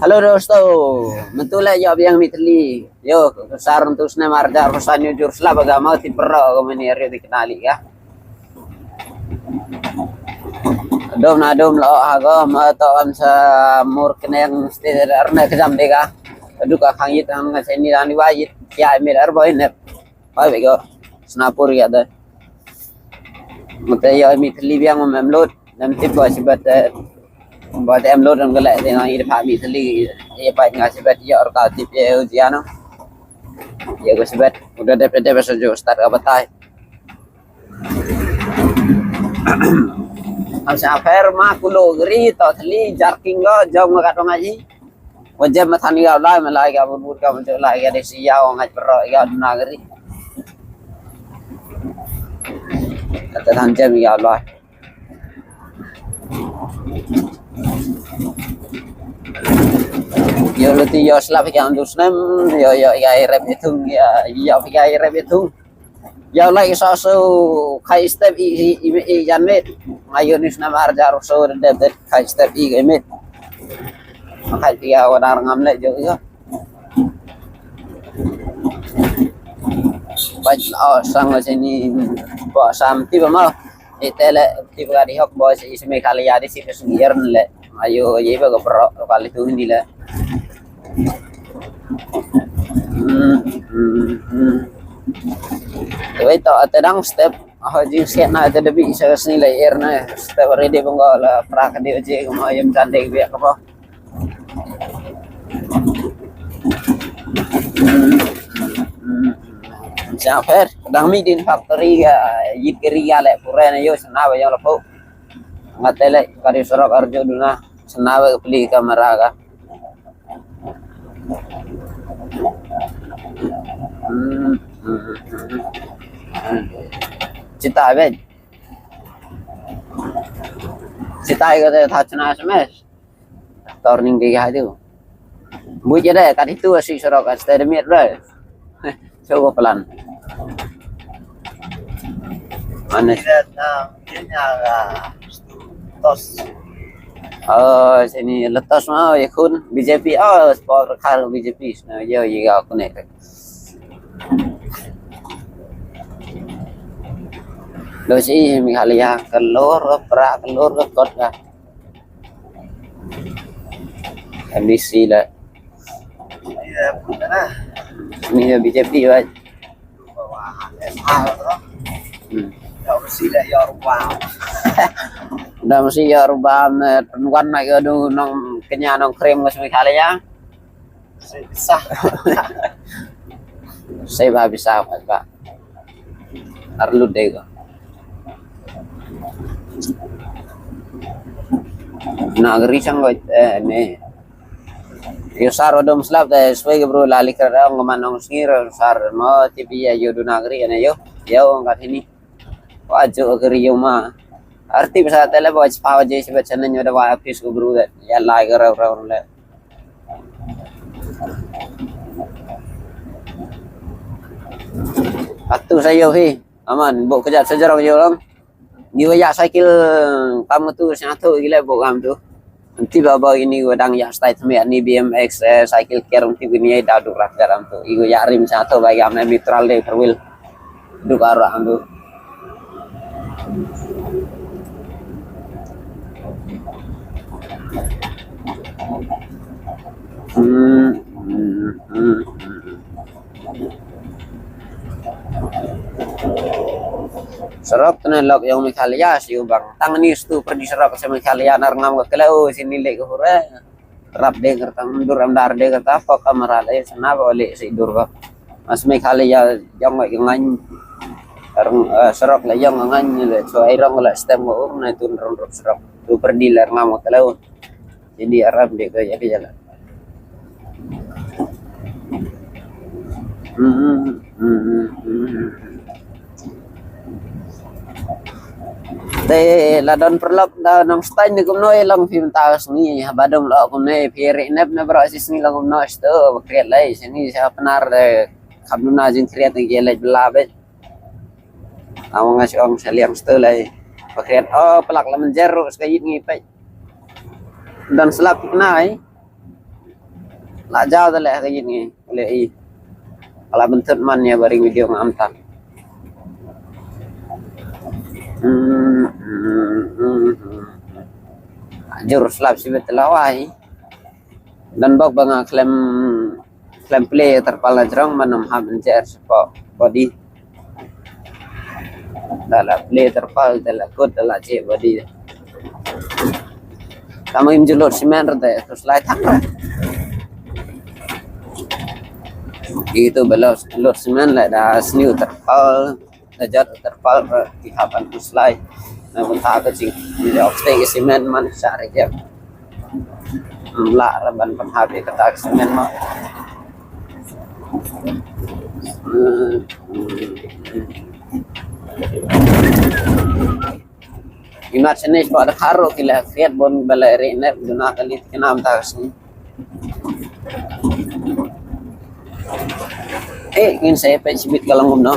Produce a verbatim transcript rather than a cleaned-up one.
Hello dosto, mynta la ïoh biang mih thylli. Ïoh, sar mynta snem ar hajar arphew san ïoh jur slap ha ka Mawtip Bro ka mane ri di kena li ka. Dom na dom la ha ka ma to am sa mur keneng sti arne kejam de ka. Adu ka khang yit ang nga seni dan wa yit ya mil ar boy ne. Pha bego. Snapur ïa da. Mate ïa mih thylli biang mem load. Nam tip ba sibat, eh, ba te em load dang galak te nang ïa pha mih thylli. Ïa pha nga sibat ïa or ka tip ïa u jiano. Ïa ko sibat. Udah dep dep sa jo start ka batai. Am sa fer ma kulo gri to thylli jarking go jom ka to ngaji. Wajem ma than ïa lai ma lai ka bun bun ka ma lai ka de si ïa ngai pro ïa duna gri. Kata than jem ïa lai. Ïa lo ti ïa slap ïa andu snem ïa ïa ïa rep itung ïa ïa ïa rep itung. Ïa lai sa so khai step i i i jan met. Ngayon is na mar jar so de de khai step i ke met. Khai ïa wadar ngam le jo ïa. Ba oh sang sini ba sam ti ba mau. Ite le ti ba di hok ba si isme kali ya di si ke sini yer le. Ayo ye ba ko pro kali tu ni le. Hmm, hmm, hmm. Wei to ate dang step. Ah, jing siat na ate debi sa sini le yer na step ready bang la pra ka di je ko ma yem jan de bi ko. Hmm, hmm, hmm. Sa fer dang mi din factory ga yit kiri ga le pura na yo sana ba yo la po. Nga te le ka di sorok arjo duna sana ba pli kamera ga. Hmm, hmm, hmm, hmm. Cita ben. Cita ga te tha chna smes. Turning di ga tu. Buit je deh, kat itu asi sorok kat stay demi deh. Coba pelan. Mana? Tos. Oh, sini letos mau ya kun B J P. Oh, sport kal B J P. Nah, yo, yo, aku nih. Lo si Meghalaya kelur, pra kelur, kot ka. M D C la. Ni ya B J P ba. Hmm. Da mesti ya rubah me tuan na ya du nong kenya nong krim ngus Meghalaya. Sah. Saya ba bisa ba. Arlu dega. Nagri sang ko eh ne. Yo sar odom slap da swai bro lali kar ong man ong sngir sar mo tipi ya yo du nagri ne yo. Yo ong kat ini. Wa jo kari yo ma. Arti basa tele ba chpa je sibat channel yo da wa office ko bro da. Ya lai kar ong le. Atu sa yo hi. Aman, bok kejap sejarah yo lang. Ngi wa ya cycle kam tu satu gila bok kam tu. Nanti baba ini wa dang ya style thme ni B M X eh, cycle ker nanti bini ya dadu rak garam tu. Igo ya rim satu bagi am neutral de perwil. Duk arah tu. Hmm, hmm, hmm, hmm. Sorok tene lok yong Meghalaya siu bang. Tang ni stu perdi sorok se Meghalaya nar ngam ka kela o sini lek ka hure. Rap de kerta mundur am dar de kerta apa kamera le sana ba le si dur ka. Mas Meghalaya yong ka ngan. Reng, eh, sorok le yong ka ngan le so ai rong le stem ka ur na tun rong rong sorok. Tu perdi le ngam ka kela o. Jadi Arab deh ke ya ke jalan. Hmm, hmm, hmm, hmm. Te la don perlok da nong stain ni kumno e long phim ta sngi ha badum lo kumne phi ri nep ne bro si sngi long kumno sto bakriat lai sini sa penar de kam duna jing kriat ni ke lai bela be. Awang ngas ong sa liang sto lai bakriat oh pelak la menjer ru ska yit ngi pe. Dan slap nai. La jaw da leh ka yin ngi le i. Ala bentuk man ya bari video ngam ta. Hmm, hmm, hmm, hmm. Jur slap sibit lawai. Dan bok ba nga klem klem play terpal na jrong man nam hap enjer sepo body. Da la play terpal da la kut da la je body. Kamu im julot simen rete terus lai thang. Itu belos lot simen la da sniu terpal. Najat terpal ki hapan puslai. Na bynta ka jing ni ok steng simen man sa rejep. La raban pan habi kata simen ma. Imat sini ba da kharo kila kiat bon balai re ne duna kali kinam ta sini. Eh, ngin saya pe sibit kalang no.